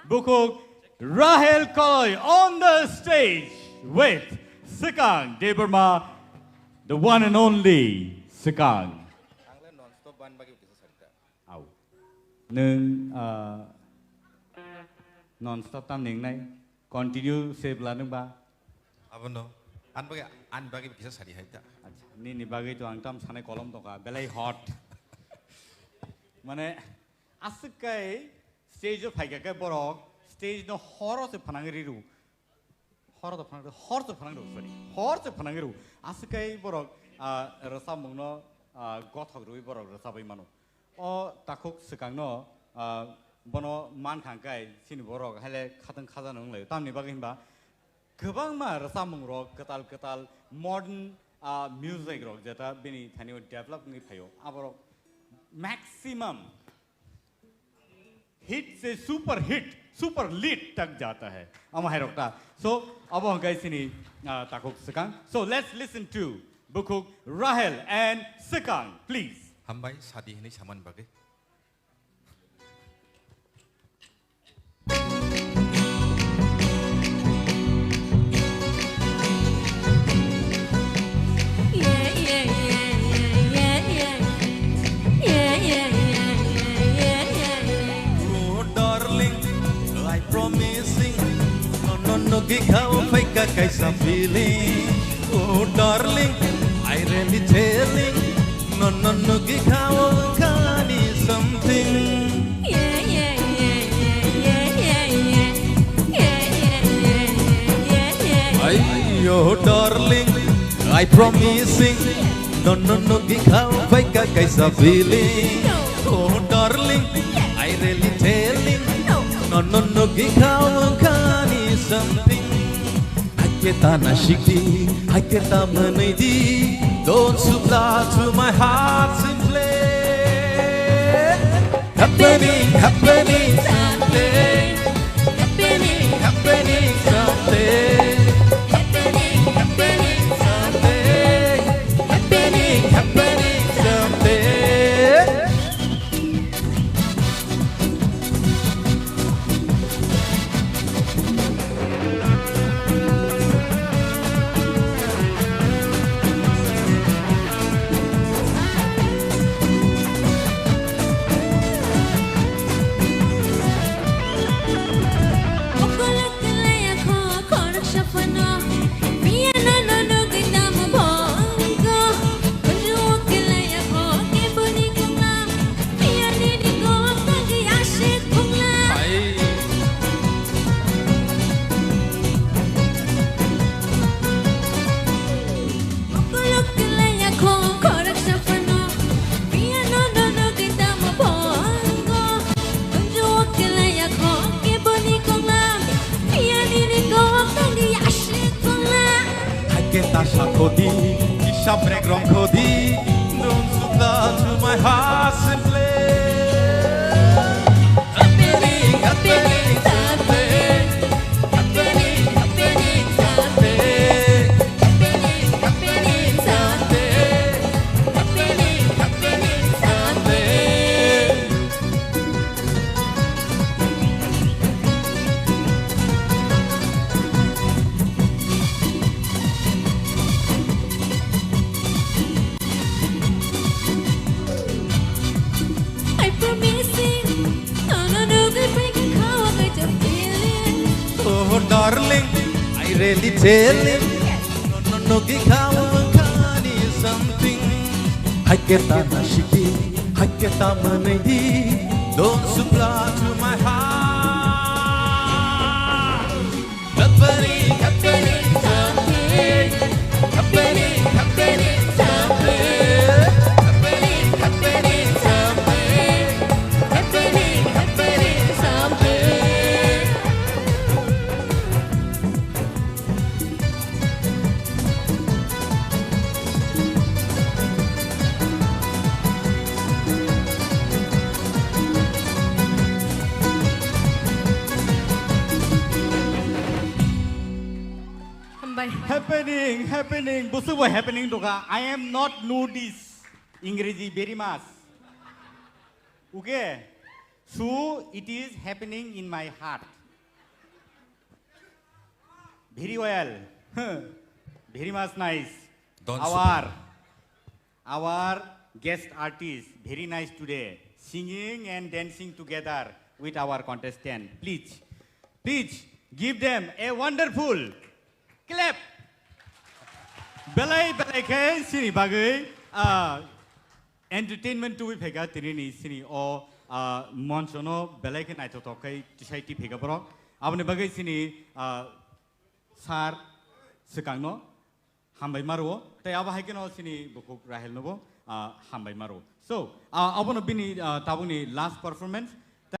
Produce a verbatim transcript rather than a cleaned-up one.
Bukhuk Rahel Koloi on the stage with Swkang Debbarma, the one and only Swkang. Ang le non-stop ban bagwi kisa sari ta. Au. Nwng, ah, non-stop tam ningnai? Continue se bwla nwng ba? Abono. An bagwi, an bagwi kisa sari hai ta. Acha, nini bagwi to ang tam sanai kolom tongkha, belai hot. Mane, aswk kai stage o phaikha khe borok stage no horo se phanang riru. Horo to phanang, hor se phanang riru, sorry. Hor se phanang riru. Aswk kai borok, ah, rwchapmung no, ah, gothok rwi borok rwchapwi mano. O takhuk Swkang no, ah, bono mankha hwnkhe chini borok haile khatang khaja no wnglaio. Tamni bagwi hinba kwbangma rwchapmung rok kwtal kwtal modern, ah, music rok jeta bini thani o develop wngwi phaio. Aborok maximum hit se super hit, super lit tak jata hai. Ama hai rok ta. So, abo hwnkhe chini, ah, takhuk Swkang. So, let's listen to Bukhuk Rahel and Swkang, please. Hambai, sadi hinwi samani bagwi. Oh, darling, I promising. No, no, no, gikha o phaika kaisa feeling. Oh, darling, I really telling. No, no, no, gikha o khani something. Ay, oh, darling, I promising. No, no, no, gikha o phaika kaisa feeling. Oh, darling, I really telling. No, no, no, gikha o khani something. Hakhe ta nasikdi, hakhe ta mwnwidi. Don't supply to my heart simply. Happening, happening something. Happening, happening something. Happening, happening something. Happening, happening something. Hakhe ta sakhodi, kisa brek rongkhodi, don't supply to my heart simply. Happening, happening something. Happening, happening something. Happening, happening something. Happening, happening something. I promising, no, no, no, good break and call, I got your feeling. Oh, darling, I really telling. No, no, no, gikha o khani something. Hakhe ta nasikdi, hakhe ta mwnwidi. Don't supply to my heart. Happening, happening something. Happening, happening something. Happening, happening something. Happening, happening something. Hambai. Happening, happening, busu bo happening doka. I am not notice. Ingreji very much. Okay? So it is happening in my heart. Very well. Very much nice. Don't Our our guest artist, very nice today, singing and dancing together with our contestant. Please, please give them a wonderful clap. Belai belai khe sini bagwi ah, entertainment tubui phaikha tini ni sini o ah, moncho no belai khe naithothok khai tisai ti phaikha borok. Aboni bagwi sini ah, sir swkang no hambai maro tei abo hai kheno sini bukhuk Rahel nobo ah, hambai maro. So ah, abono bini ah, tabukni last performance.